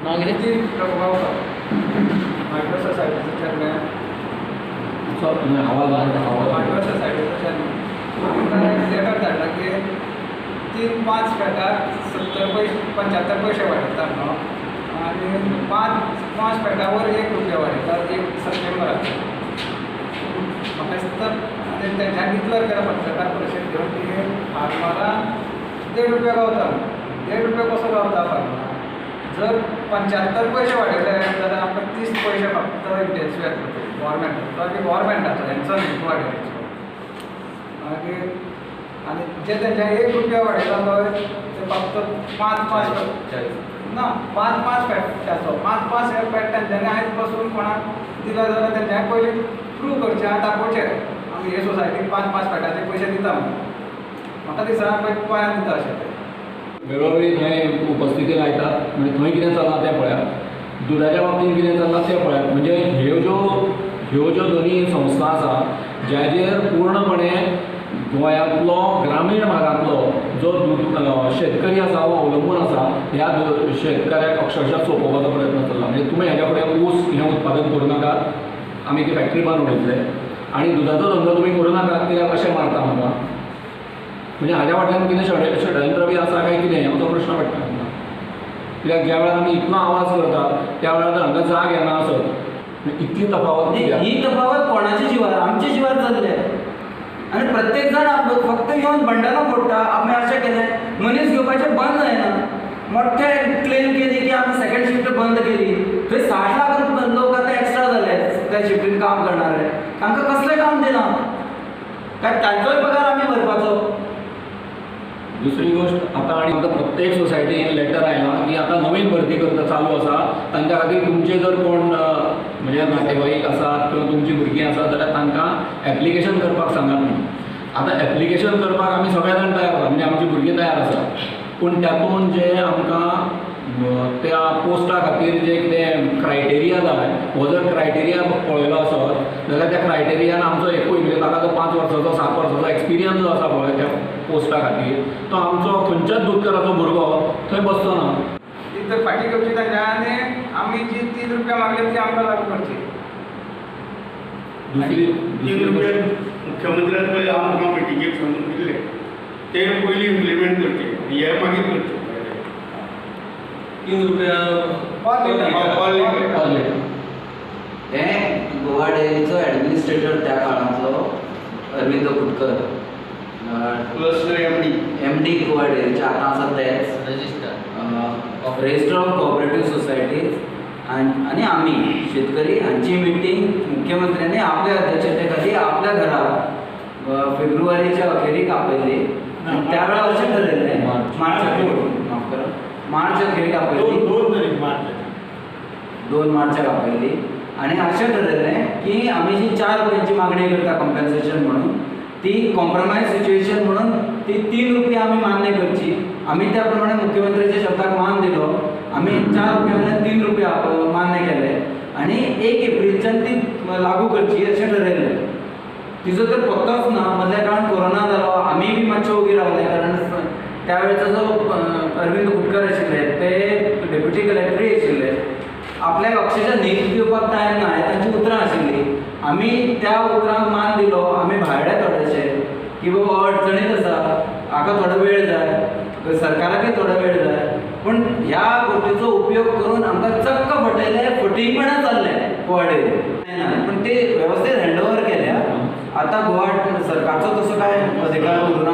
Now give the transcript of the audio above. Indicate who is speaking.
Speaker 1: नांव कितें?
Speaker 2: नितीन प्रभुगांवकर, माटवे सोसायटीचो चेअरमॅन.
Speaker 3: आवाज आवाज.
Speaker 2: माटवे सोसायटीचो चेअरमॅन. तुमकां एक लेटर धाडला की 3-5 फॅटाक 70 पयशे 75 पयशे वाडयता न्हू, आनी 5-5 फॅटावर 1 रुपया वाडयता 1 सप्टेंबराक. म्हाका दिसता आनी तेंच्यांनी डिक्लेर केला पत्रकार परिशद घेवन की फार्मराक 1.5 रुपया गावता. 1.5 रुपया कसो गावता फार्मराक? जर 75 पयशे वाडयले जाल्यार आमकां 30 पयशे फक्त इंटेन्सीव येतलो ते गोवोरमेंटाचो, तो आनी गोवोरमेंटाचो हेंचो न्ही गोवा डेरीचो. मागीर आनी जे तेंच्या 1 रुपया वाडयला पळय ते फक्त 5-5 ना 5-5 पेट्याचो 5-5 हे पेट तेंच्यांनी आयज पासून कोणाक दिला जाल्यार तेंच्यांनी पयलीं प्रूव करचें आनी दाखोवचें आमी हे सोसायटीक 5-5 पेटाचे पयशे दिता म्हणून. म्हाका दिसना पळय गोंयांत दिता अशें तें.
Speaker 3: वेळोवेळी थंय उपस्थिती लायतात, म्हणजे थंय कितें चल्लां तें पळयात, दुदाच्या बाबतींत कितें चल्लां तें पळयात. म्हणजे ह्यो ज्यो दोनी संस्था आसा ज्याचेर पूर्णपणे गोंयांतलो ग्रामीण भागांतलो जो शेतकरी आसा हो अवलंबून आसा, ह्या शेतकऱ्याक अक्षरशः सोंपोवपाचो प्रयत्न चल्ला. म्हणजे तुमी हेज्या फुडें ऊस हें उत्पादन करूं नाकात, आमी ती फॅक्टरी बांदून उडयतले, आनी दुदाचो धंदो तुमी करूं नाकात कित्याक अशें मारता आमकां. म्हणजे हाज्या फाटल्यान कितें षडयंत्र बी आसा काय कितें हो तो प्रश्न पडटा आमकां. कित्याक ज्या वेळार आमी इतलो आवाज करतात त्या वेळार जर हांकां जाग येना आसत, इतली तफावत कित्याक?
Speaker 4: ही तफावत कोणाच्या जिवार? आमच्या जिवार चल्ले. आनी प्रत्येक जाण फक्त येवन बंडलां फोडटा. आमी अशें केलें, मनीस घेवपाचें बंद जायना. मोठे क्लेम केली की आमी सेकंड शिफ्ट बंद केली, थंय 60 लाख रुपया लोक आतां एक्स्ट्रा जाले त्या शिफ्टीन काम करणारे. तांकां कसलें काम दिलां? काय तांचोय पगार आमी भरपाचो?
Speaker 3: दुसरी गोष्ट, आतां आनी आमकां प्रत्येक सोसायटीन लेटर आयलां की आतां नवीन भरती करता चालू आसा, तांच्या खातीर तुमचे जर कोण म्हणजे नातेवाईक आसात किंवा तुमची भुरगीं आसात जाल्यार तांकां एप्लिकेशन करपाक सांगात म्हणून. आतां एप्लिकेशन करपाक आमी सगळे जाण तयार आसा, म्हणजे आमची भुरगीं तयार आसा, पूण तातूंत जे आमकां त्या पोस्टा खातीर जे कितें क्रायटेरिया जाय, हो जर क्रायटेरिया पळयलो आसत जाल्यार त्या क्रायटेरियान आमचो एकूय म्हणजे ताका जो 5 वर्साचो 7 वर्साचो एक्सपिरियन्स जो आसा पळय त्या पोस्टा खातीर, तो आमचो खंयच्याच दूदकाराचो भुरगो थंय बसचो ना.
Speaker 2: ती तर फाटीं घेवची तांच्या आनी आमी जी 3 रुपया मागले ती आमकां लागू करची.
Speaker 3: दुसरी
Speaker 5: 3 रुपया मुख्यमंत्र्यान पळय आमकां मिटिंगेक सांगून दिल्ले ते पयलीं इम्प्लिमेंट करचे, हे मागीर करचे.
Speaker 6: 3 रुपया
Speaker 2: पर लिटर.
Speaker 4: हे गोवा डेअरीचो ॲडमिनिस्ट्रेटर त्या काळांतलो Arvind Khutkar
Speaker 5: plus
Speaker 4: MD Goa डेअरीचे आतां आसा तेच रजिस्टर ऑफ कोऑपरेटीव सोसायटीज आनी आमी शेतकरी हांची मिटींग मुख्यमंत्र्यांनी आपल्या अध्यक्षते खातीर आपल्या घरा फेब्रुवारीच्या अखेरीक आपयल्ली. त्या वेळार अशें ठरयल्लें, मार्च माफ करा, मार्च अखेरीक आपयल्ली, 2 मार्चाक आपयल्ली आनी अशें ठरयल्लें की आमी जी 4 रुपयांची मागणी करता कॉम्पेन्सेशन म्हणून, ती कॉम्प्रोमायज सिच्युएशन म्हणून ती 3 रुपया आमी मान्य करची. आमी त्या प्रमाणे मुख्यमंत्र्याच्या शब्दाक मान दिलो, आमी 4 रुपया वयल्यान 3 रुपया मान्य केले आनी 1 एप्रिलच्यान ती लागू करची अशें ठरयल्लें. तिजो तर पत्तोच ना. मदल्या काळान कोरोना जालो, आमी बी मातशे ओगी रावले, कारण त्या वेळचो जो अरविंद खुटकर आशिल्ले ते डेप्युटी कलेक्टरूय आशिल्ले, आपल्याक अक्षरशः न्हीद दिवपाक टायम ना, हें तांची उतरां आशिल्लीं. आमी त्या उतरांक मान दिलो, आमी भायले थोडेशे की बाबा अडचणीत आसा, हाका थोडो वेळ जाय, सरकाराकय थोडो वेळ जाय, पूण ह्या गोश्टीचो उपयोग करून आमकां चक्क फटयलें, फटींगपणां चल्लें गोवा डेअरी. पूण ते वेवस्थीत हँड ओवर केल्या. आतां गोवा सरकारचो तसो कांय अधिकार उरूना.